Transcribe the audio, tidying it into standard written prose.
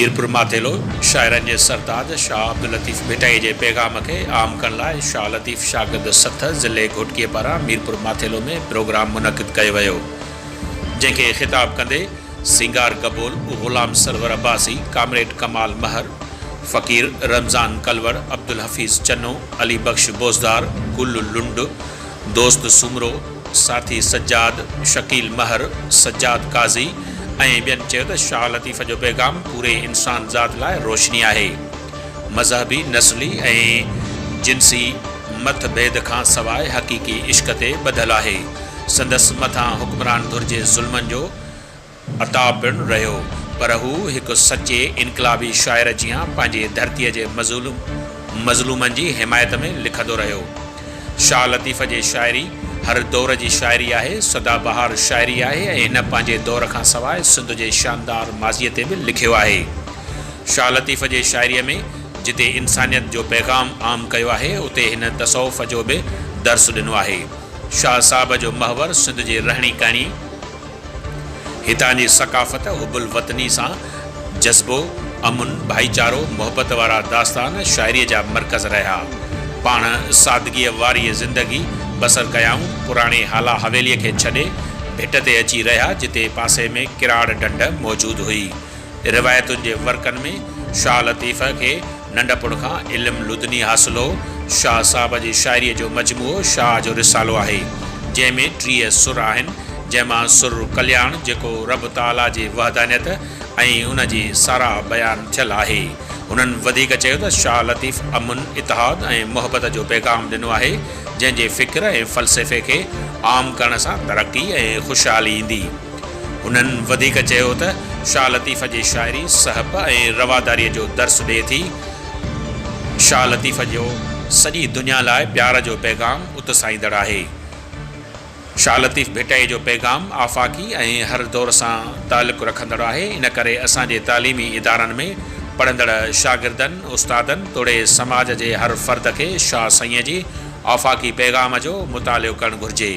ميرپورماٿيلو، شاعرن جي سرتاج شاهه عبداللطيف ڀٽائيء جي پيغام کي عام ڪرڻ لاء شاهه لطيف شاگرد سٿ ضلعي گهوٽڪيء پاران ميرپورماٿيلو ۾ پروگرام منعقد ڪيو ويو، جنهن کي خطاب ڪندي سينگار گبول، غلام سرور عباسي، ڪامريڊ ڪمال مهر، فقير رمضان ڪلوڙ، عبدالحفيظ چنو، علي بخش بوزدار، گل لنڊ، دوست سومرو، ساٿي سجاد، شڪيل مهر، سجاد قاضي ۽ ٻين چيو ته شاهه لطيف جو پيغام پوري انسان ذات لاء روشني آهي. مذهبي، نسلي ۽ جنسي مت ڀيد کان سواء حقيقي عشق تي ٻڌل آهي. سندس مٿان حڪمران ڌر جي ظلمن جو عتاب پڻ رهيو، پر هو هڪ سچي انقلابي شاعر جيان پنهنجي ڌرتيء جي مظلومن جي حمايت ۾ لکندو رهيو. شاهه لطيف جي شاعري هر دور جي شاعري آهي، سدا بهار شاعري آهي ۽ هن پنهنجي دور کان سواء سنڌ جي شاندار ماضيء تي به لکيو آهي. شاهه لطيف جي شاعريء ۾ جتي انسانيت جو پيغام عام ڪيو آهي، اتي هن تصوف جو به درس ڏنو آهي. شاهه صاحب جو محور سنڌ جي رهڻي ڪهڻي، هتان جي ثقافت، حب الوطني سان جذبو، امن، ڀائيچارو، محبت وارا داستان شاعريء جا مرڪز رهيا. پاڻ سادگيء واري زندگي بسر ڪيائون. پراڻي هالا حويليء کي ڇڏي ڀٽ تي اچي رهيا، جتي پاسي ۾ ڪراڙ ڍنڍ موجود هئي. روايتن جي ورقن ۾ شاهه لطيف کي ننڍپڻ کان علم لدني حاصل هو. شاهه صاحب جي شاعريء جو مجموعو شاهه جو رسالو آهي، جنهن ۾ 30 سر آهن، جنهن مان سر ڪلياڻ جيڪو رب تعاليٰ جي وحدانيت ۽ ان جي ساراهه بيان ٿيل آهي. هنن وڌيڪ چيو ته شاهه لطيف امن، اتحاد ۽ محبت جو پيغام ڏنو آهي، جنهن جي فڪر ۽ فلسفي کي عام ڪرڻ سان ترقي ۽ خوشحالي ايندي. هنن وڌيڪ چيو ته شاهه لطيف جي شاعري سهپ ۽ رواداريء جو درس ڏئي ٿي. شاهه لطيف جو سڄي دنيا لاء پيار جو پيغام اتساهيندڙ آهي. شاهه لطيف ڀٽائيء جو پيغام آفاقي ۽ هر دور سان تعلق رکندڙ آهي، ان ڪري اسان جي تعليمي ادارن ۾ پڙهندڙ شاگردن، استادن توڙي سماج جي هر فرد کي شاهه سائينء جي آفاقي پيغام جو مطالعو ڪرڻ گهرجي.